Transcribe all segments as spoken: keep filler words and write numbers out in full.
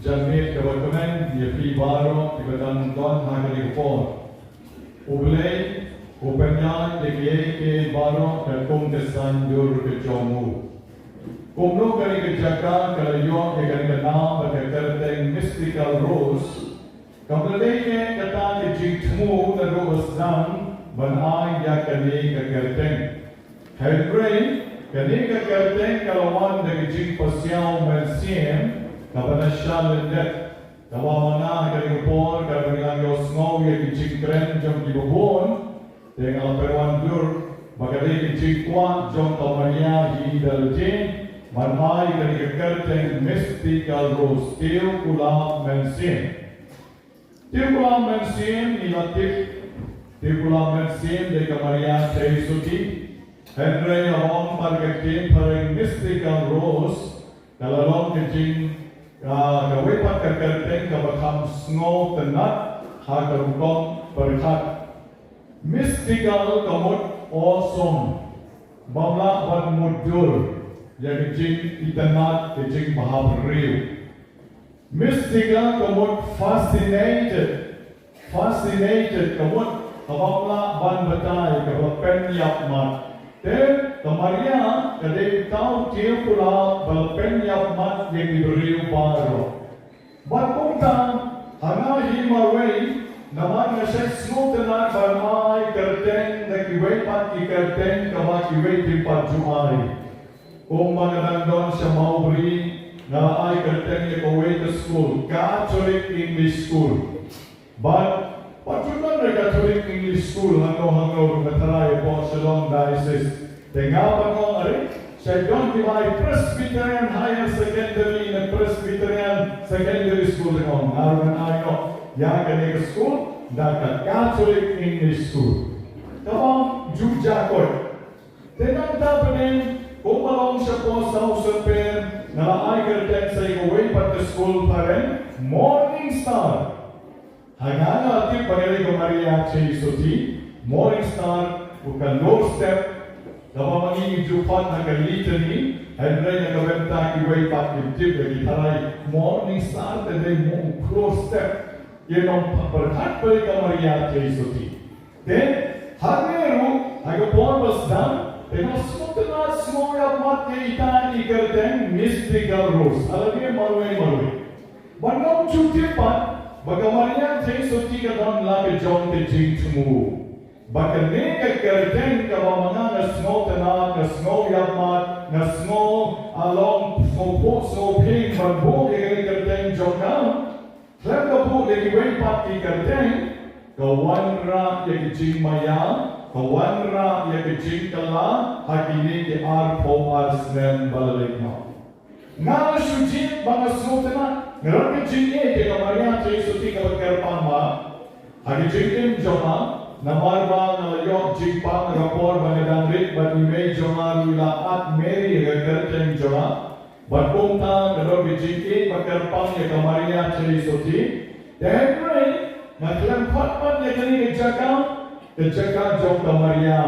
Janmiet kaba kmen ïa phi baroh kiba dang don ha kane ka por. U Blei u pynïaid ïa kiei kiei baroh katkum ka saiñdur ka jong u. Kumno kane ka jaka ka la ïoh ïa kane ka nam bad ka kyrteng Mystical Rose? Kam dei ne kata ka jingthmu naduh ba sdang ban ai ïa kane ka kyrteng. Hynrei kane ka kyrteng ka la wan da ka jingpasiaw mynsiem kaba na shalyndet. Kaba ma nga ha kane ka por, kaba ngi la ïohsngew ïa ki jingkren jong kiba bun, te nga la pyrshang dur ba ka dei ka jingkwah jong ka Maria hi da lade ban ai kane ka kyrteng Mystical Rose, Tiew Kulap Mynsiem. Tiew Kulap Mynsiem ngi la tip, Tiew Kulap Mynsiem dei ka Maria Theisotti. Hynrei ha ka ktien phareng Mystical Rose ka la long ka jing, ah, kawei pat ka kyrteng kaba kham sngewtynnat ha ka rukom pyrkhat. Mystical ka mut awesome, bym lah ban mutdur, ïa ka jingitynnat, ka jingbhabriew. Mystical ka mut fascinated, fascinated ka mut kaba ym lah ban batai, kaba pynïap mat. Te ka Maria ka dei uta u tiew kulap ba la pynïap mat ïa ki briew baroh. Bad kumta ha nga hi marwei, namar nga shait sngewtynnat ban ai kyrteng na kiwei pat ki kyrteng kaba kiwei kim pat ju ai. Kumba nga dang don sha Mawbri, nga la ai kyrteng ïa kawei ka skul, Catholic English School. Bad pat ju don re Catholic English School hangno hangno ruh, nga tharai hapoh Shillong Diocese. Te nga pat nga ong, are, shait don kiba ai Presbyterian Higher Secondary ne Presbyterian Secondary School, te nga ong, nga ruh ngan ai noh ïa kane ka skul da ka Catholic English School. Kaba ym ju jia koit. Te nangta pdeng, kumba long shapoh South Saint Paul, nga la ai kyrteng sa ïa kawei pat ka skul phareng, Morning Star. Ha nga nga la tip ba ka dei ka Maria Theisotti, Morning Star, u ka lor step, kaba ma ngi ngi ju khot ha ka litany, hynrei na ka bynta kiwei pat kim tip, ki tharai Morning Star te dei mo u klor step. Ki nongpyrkhat ba dei ka Maria Theisotti. Te hangne ruh ha ka por ba sdang, te nga sngewtynnat sngewïap mat ïa ita i kyrteng Mystical Rose ha lade marwei marwei. Bad ngam ju tip pat ba ka Maria Theisotti ka don la ka jong ka jingthmu. Bad kane ka kyrteng kaba ma nga nga sngewtynnat, nga sngewïap mat, nga sngew, ah, long sngewphuh sngewphieng ban buh ïa kane ka kyrteng jong nga. Khlem da buh ïa kiwei pat ki kyrteng, ka wanrah ïa ka jingmaïa, ka wanrah ïa ka jingkylla ha kine ki arphew ar snem ba la leit noh. Nga la shu jied ba nga sngewtynnat, nga don ka jingïeit ïa ka Maria Theisotti kaba kyrpang ma. Ha ka jingim jong nga, namar ba nga la ïoh jingpang ha ka por ba nga dang rit bad i mei jong nga ruh i la add Mary ha ka kyrteng jong nga. Bad kumta nga don ka jingïeit ba kyrpang ïa ka Maria Theisotti. Te hynrei nga khlem khot pat ïa kane ka jaka, ka jaka jong ka Maria,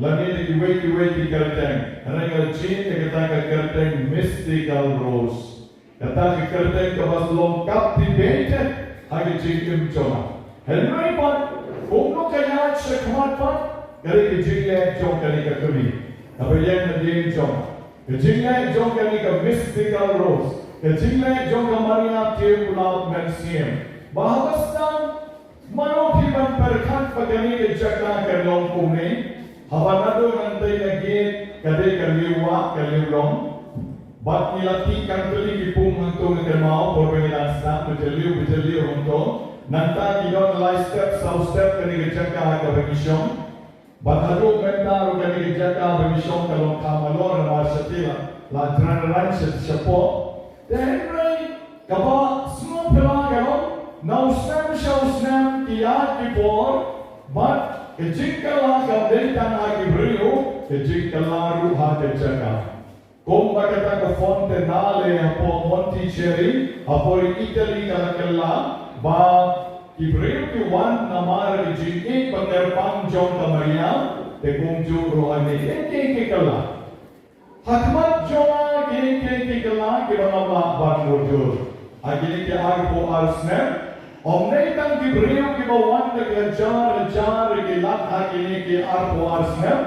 lane da kiwei kiwei ki kyrteng. Hynrei nga la jied ïa kata ka kyrteng Mystical Rose. Kata ka kyrteng kaba long captivated ha ka jingim jong nga. Hynrei pat, kumno ka ïaid shakhmat pat, ka dei ka jingleh jong kane ka kmie kaba ïeng nadien jong nga. Ka jingleh jong kane ka Mystical Rose, ka jingleh jong ka Maria Tiew Kulap Mynsiem. Ba haba sdang, mano phi ban pyrkhat ba kane ka jaka ka long kumne? Haba naduh nangtei na gate ka dei ka liewwah ka liewlong. Bad ngi la tih kam tylli ki pung hangto, nga kynmaw por ba ngi dang sdang, ba jylliew ba jylliew hangto. Nangta ki don lai step saw step kane ka jaka ha kaba ngi shong. Bad haduh mynta ruh kane ka jaka ba ngi shong ka long kham halor namar shatei la, la jrang rang sha, shapoh. Te hynrei kaba sngewphylla ka long, na u snem sha u snem ki ïaid ki por, bad ka jingkylla kam dei tang ha ki briew, ka jingkylla ruh ha ka jaka. Kumba kata ka fontanelle hapoh Monticelli hapoh Italy ka la kylla, ba ki briew ki wan namar ka jingïeit ba kyrpang jong ka Maria, te kumjuh ruh hangne kiei kiei ki kylla. Ha khmat jong nga kiei kiei ki kylla kiba ngam lah ban mutdur. Ha kine ki arphew ar snem, ym dei tang ki briew kiba wan da ki hajar hajar ki lak ha kine ki arphew ar snem,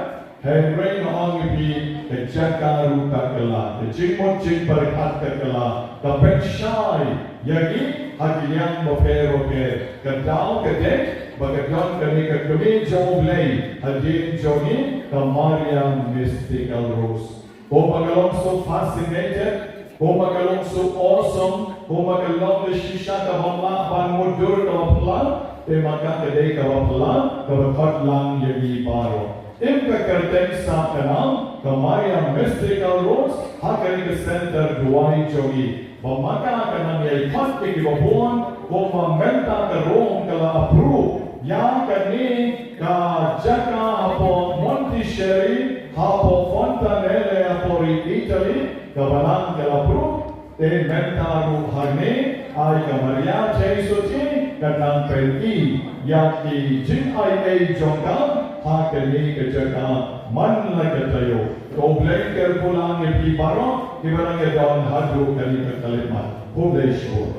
hynrei nga ong ïa phi ka jaka ruh ka kylla, ka jingmut jingpyrkhat ka kylla, ka pynshai ïa ngi ha ki liang bapher bapher. Ka daw ka dei ba ka don kane ka kmie jong U Blei hadien jong ngi, ka Mariam Mystical Rose. Kumba ka long so fascinated, kumba ka long so awesome, kumba ka long da shisha kaba mlak ban mutdur kaba phylla, te ma ka ka dei kaba phylla kaba khot lang ïa ngi baroh. Im ka kyrteng sah ka nam ka Mariam Mystical Rose ha kane ka center duwai jong ngi. Ba ma ka ka nang ïai khot ïa kiba bun, kumba mynta ka Rome ka la approve ïa kane ka jaka hapoh Montichieri, hapoh Fontanelle, hapoh ri Italy, kaba nang ka la approve. Te mynta ruh hangne, ai ka Maria Theisotti ka nang pyni ïa ki jingai ei jong ka ha kane ka jaka man la ka taïew. Ko Blei kyrkhu lang ïa phi baroh kiba nang ïadon haduh kane ka khyllipmat. Khublei shibun.